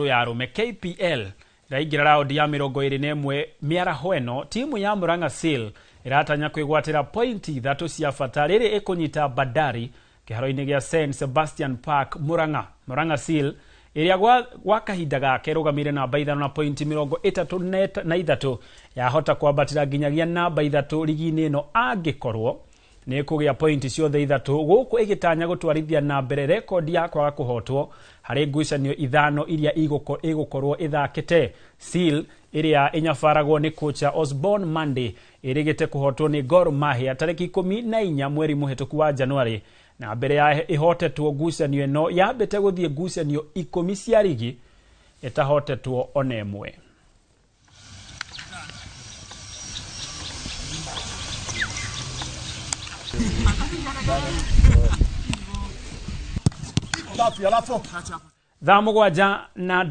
Ya arũme KPL ĩraingĩra raundi ya 21 mĩaraho ĩno. Timu ya Murang'a Seal ĩratanya kwĩgwatĩra pointi 3 cia bata rĩrĩ ĩkũnyita Bandari kĩharo-inĩ gĩa St Sebastian Park Murang'a. Murang'a Seal ĩrĩa gwa kahinda gake ĩrũgamĩire namba 5 na pointi 33 yahota kwambatĩra nginyagia namba 3 rigi-inĩ ĩno angĩkorwo nĩ kũgĩa pointi ciothe 3, gũkũ ĩgĩtanya gũtwarithia na mbere rekondi ya kwaga kũhotwo harĩ ngucanio 5 iria ĩgũkorwo ĩthakĩte. Seal ĩrĩa ĩnyabaragwo nĩ kocha Osborne Monday ĩrĩgĩte kũhotwo nĩ Gor Mahia tarĩki 14 mweri mũhĩtũku wa Januari, na mbere ya ĩhotetwo ngucanio ĩno yambĩte gũthiĩ ngucanio 10 cia rigi ĩtahotetwo ona ĩmwe. Thaa 7 na